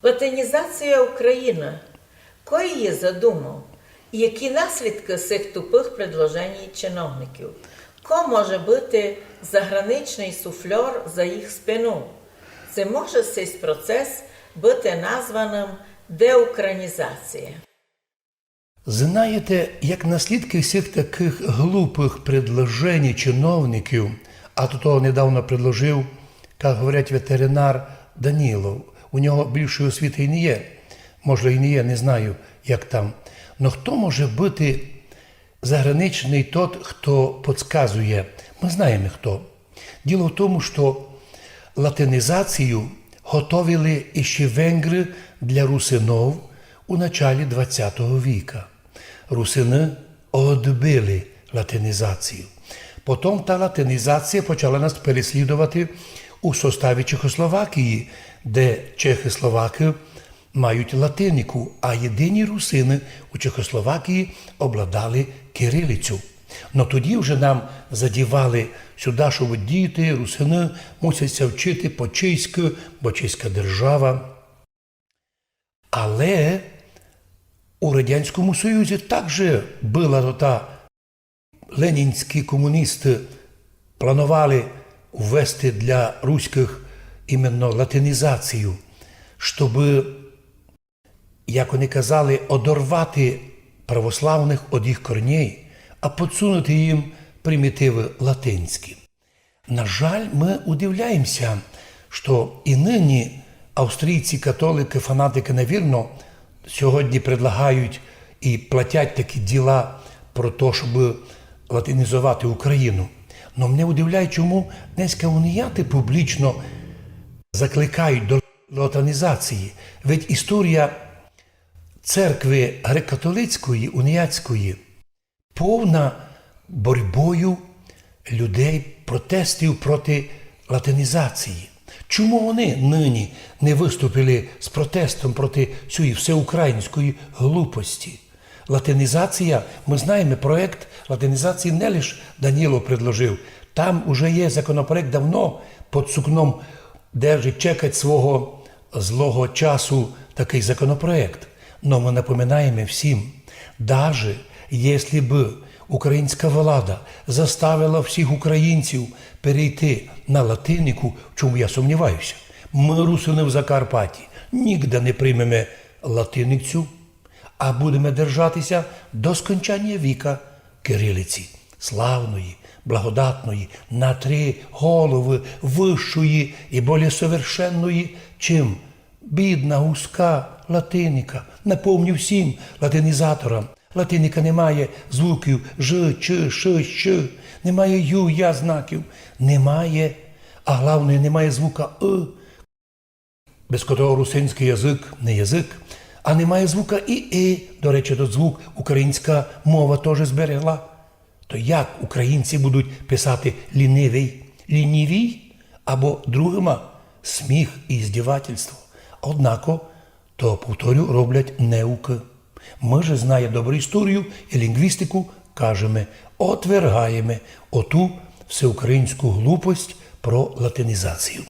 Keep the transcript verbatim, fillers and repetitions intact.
Латинізація Україны. Ко її задумав? І які наслідкы сих тупых предложеній чиновників? Ко може быти заграничный суфльор за їх спину? Ци може сись процес быти названым деукранізація? Знаєте, як наслідкы всіх такых глупых предложеній чиновників, а то того недавно предложив, як говорять, ветеринар Данілов, у нього більшої освіти і не є, може і не є, не знаю, як там. Но хто може быти заграничный тот, хто подсказує? Мы знаєме хто. Діло в тому, што латинізацію готовили іщи венгры для русинов у началі двадцятого віка. Русины одбили латинізацію. Потом та латинізація почала нас переслідовати у составі Чехословакії, де чехы, словакы мають латинику, а єдині русины у Чехословакії обладали кирилицю. Но тоді вже нам задівали сюда, што діти, русины мусять ся вчити по-чеськы, бо чеська держава. Але у Радянському Союзі также была тота, ленінські комуністы планували ввести для руськых іменно латинізацію, щобы, як они казали, одорвати православных од їх корней, а подсунути їм примітивы латинські. На жаль, мы удивляємеся, што і нині австрійці, католикы, фанатикы, навірно, сьогодні предлагають і платять такі діла про то, щоб латинізовати Україну. Но мене удивляє, чому днеська уніяти публічно закликають до латинізації. Ведь історія церкви греко-католицької, уніяцької, повна борьбою людей, протестів проти латинізації. Чому вони нині не выступили з протестом проти сьої всеукраїнської глупості? Латинізація, мы знаєме, проект латинізації не лиш Данілов предложив. Там уже є законопроект давно, під сукном держить, чекать свого злого часу такый законопроект. Но мы напоминаєме всім, даже если бы українська влада заставила всіх українців перейти на латинику, в чому я сумніваюся, мы, русины в Закарпатті, нігде не приймеме латиницю, а будеме держати ся до скончанія віка кирилиці, славної, благодатної, на три головы высшої і более совершенної, чим бідна, узка латиника. Напомню всім латинізаторам: латиника не має звуків ж, ч, ш, щ, не має ю, я знаків, не має, а главноє, не має звука ы, без котрого русинськый язык не язык, а не має звука і и. До речі, тот звук українська мова тоже зберегла. То як українці будуть писати лінивий, лінівій або другыма? Сміх і іздівательство. Однако, то, повторю, роблять неукы. Мы же, зная добре історію і лінґвістику, кажеме, отвергаєме оту всеукраїнську глупость про латинізацію.